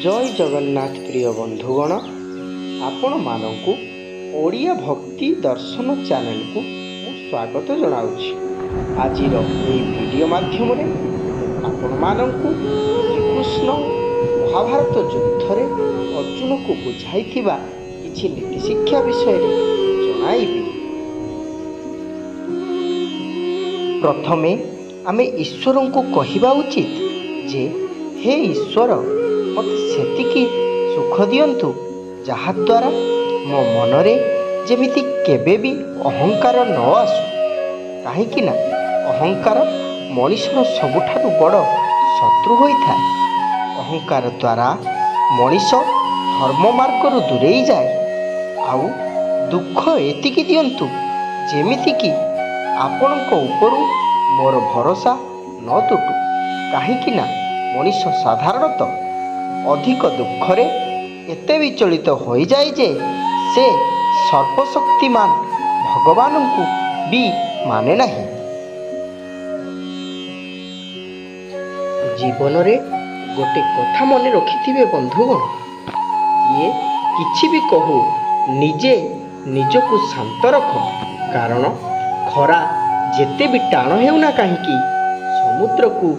ଜୟ ଜଗନ୍ନାଥ। ପ୍ରିୟ ବନ୍ଧୁଗଣ, ଆପଣମାନଙ୍କୁ ଓଡ଼ିଆ ଭକ୍ତି ଦର୍ଶନ ଚ୍ୟାନେଲକୁ ମୁଁ ସ୍ୱାଗତ ଜଣାଉଛି। ଆଜିର ଏହି ଭିଡ଼ିଓ ମାଧ୍ୟମରେ ମୁଁ ଆପଣମାନଙ୍କୁ ଶ୍ରୀକୃଷ୍ଣ ମହାଭାରତ ଯୁଦ୍ଧରେ ଅର୍ଜୁନକୁ ବୁଝାଇଥିବା କିଛି ନୀତିଶିକ୍ଷା ବିଷୟରେ ଜଣାଇବି। ପ୍ରଥମେ ଆମେ ଈଶ୍ୱରଙ୍କୁ କହିବା ଉଚିତ ଯେ, ହେ ଈଶ୍ୱର, ମୋତେ ସେତିକି ସୁଖ ଦିଅନ୍ତୁ ଯାହାଦ୍ୱାରା ମୋ ମନରେ ଯେମିତି କେବେ ବି ଅହଙ୍କାର ନ ଆସୁ। କାହିଁକି ନା ଅହଙ୍କାର ମଣିଷର ସବୁଠାରୁ ବଡ଼ ଶତ୍ରୁ ହୋଇଥାଏ। ଅହଙ୍କାର ଦ୍ୱାରା ମଣିଷ ଧର୍ମ ମାର୍ଗରୁ ଦୂରେଇ ଯାଏ। ଆଉ ଦୁଃଖ ଏତିକି ଦିଅନ୍ତୁ ଯେମିତିକି ଆପଣଙ୍କ ଉପରୁ ମୋର ଭରସା ନ ତୁଟୁ। କାହିଁକି ନା ମଣିଷ ସାଧାରଣତଃ ଅଧିକ ଦୁଃଖରେ ଏତେ ବିଚଳିତ ହୋଇଯାଏ ଯେ ସେ ସର୍ବଶକ୍ତିମାନ ଭଗବାନଙ୍କୁ ବି ମାନେ ନାହିଁ। ଜୀବନରେ ଗୋଟେ କଥା ମନେ ରଖିଥିବେ ବନ୍ଧୁଗଣ, କିଏ କିଛି ବି କହୁ, ନିଜେ ନିଜକୁ ଶାନ୍ତ ରଖ। କାରଣ ଖରା ଯେତେ ବି ଟାଣ ହେଉନା କାହିଁକି, ସମୁଦ୍ରକୁ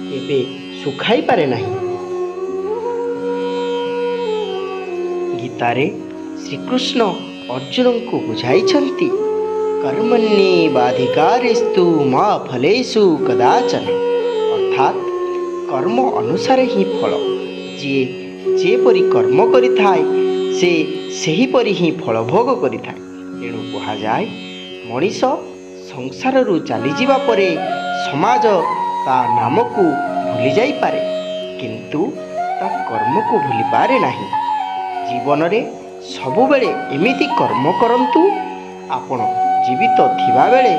କେବେ ଶୁଖାଇପାରେ ନାହିଁ। ଗୀତାରେ ଶ୍ରୀକୃଷ୍ଣ ଅର୍ଜୁନଙ୍କୁ ବୁଝାଇଛନ୍ତି, କର୍ମଣ୍ୟେବାଧିକାରସ୍ତୁ ମା ଫଲେଷୁ କଦାଚନ। ଅର୍ଥାତ୍ କର୍ମ ଅନୁସାରେ ହିଁ ଫଳ। ଯିଏ ଯେପରି କର୍ମ କରିଥାଏ, ସେ ସେହିପରି ହିଁ ଫଳ ଭୋଗ କରିଥାଏ। ତେଣୁ କୁହାଯାଏ, ମଣିଷ ସଂସାରରୁ ଚାଲିଯିବା ପରେ ସମାଜ ତା ନାମକୁ ଭୁଲି ଯାଇପାରେ, କିନ୍ତୁ ତା କର୍ମକୁ ଭୁଲିପାରେ ନାହିଁ। ଜୀବନରେ ସବୁବେଳେ ଏମିତି କର୍ମ କରନ୍ତୁ, ଆପଣ ଜୀବିତ ଥିବାବେଳେ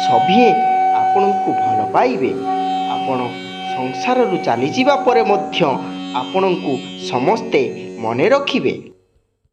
ସଭିଏଁ ଆପଣଙ୍କୁ ଭଲ ପାଇବେ, ଆପଣ ସଂସାରରୁ ଚାଲିଯିବା ପରେ ମଧ୍ୟ ଆପଣଙ୍କୁ ସମସ୍ତେ ମନେ ରଖିବେ।